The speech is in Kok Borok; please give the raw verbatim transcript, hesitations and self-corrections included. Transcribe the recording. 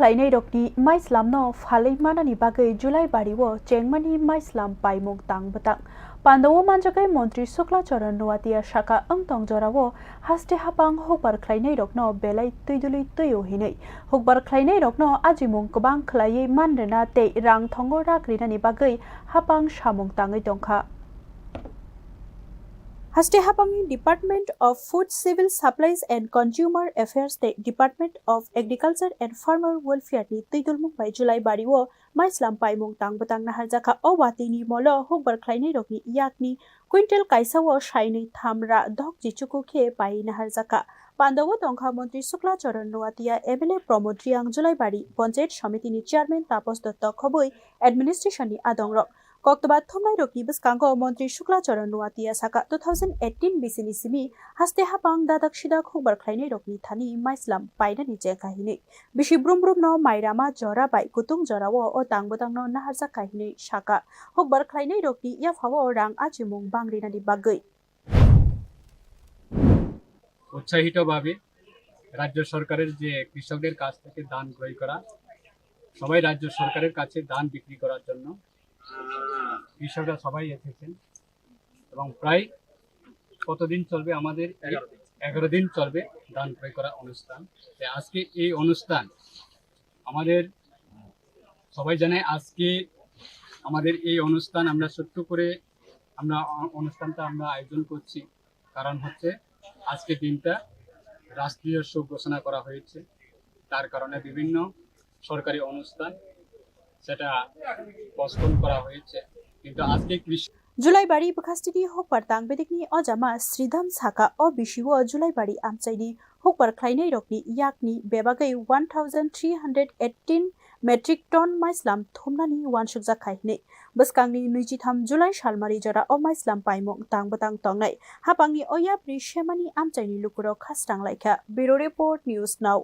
Khlainairokni maislamno phalwi manani bagwi July bario chengmani maislam paimung tang bwtang. Pandao manjakwi Montri Shukla Charan Noatia saka wngtong jorao haste hapang hukbar khlainairokno belai twidulwi twio hinwi. Hukbar khlainairokno ajimung kwbang khlaiwi manrwna tei rang thongo rak rinani bagwi hapang samung tangwi tongkha. Haste hapangni Department of Food, Civil Supplies and Consumer Affairs tei Department of Agriculture and Farmer Welfare ni twidulmung bai July bario maislam paimung tang bwtang naharjakha. O watwini molo hukbar khlainairokni yakni quintal kaisao sainwi thamra dok jichuku khe pai naharjakha. Pandao tongkha Montri Shukla Charan Noatia, M L A Pramod Reang, Julaibari Panchayat Samiti ni Chairman Tapos Dotto khobwi administration ni adongrok. Koktwma thumnairokni bwskango Montri Shukla Charan Noatia saka two thousand eighteen bisini simi haste hapang dadak sidak hukbar khlainairokni thani maislam painani chengkha hinwi. Bisi brum brumno mairama jora bai kutung jorao o tang bwtangno naharjakha hinwi saka. Hukbar khlainairokni yaphao rang achimung bang rinani bagwi. উৎসাহিতভাবে রাজ্য সরকারের যে কৃষকদের কাছ থেকে ধান ক্রয় করা, সবাই রাজ্য সরকারের কাছে ধান বিক্রি করার জন্য কৃষকরা সবাই এসেছেন এবং প্রায় কতদিন চলবে আমাদের এই? এগারো দিন। এগারো দিন চলবে ধান ক্রয় করা অনুষ্ঠান। তো আজকে এই অনুষ্ঠান আমাদের সবাই জানে, আজকে আমাদের এই অনুষ্ঠান আমরা ছোট্ট করে আমরা অ-, অনুষ্ঠানটা আমরা আয়োজন করছি, কারণ হচ্ছে আজকে দিনটা রাষ্ট্রীয় শোক ঘোষণা করা হয়েছে। তার কারণে বিভিন্ন সরকারি অনুষ্ঠান সেটা পোস্টপোন করা হয়েছে, কিন্তু আজকে কৃষি Julaibari bwkhastini hukbar tang bedekni ojama Sridham saka o bisio Julaibari amchaini hukbar khlainairokni yakni bebagwi one thousand three hundred eighteen metric ton maislam thumnani uansukjak khai hinwi. Bwskangni nwichitham July salmari jora o maislam paimung tang bwtang tongnai. Hapangni o yapri semani amchaini lukurok khasrang laikha. Bureau Report, News Now.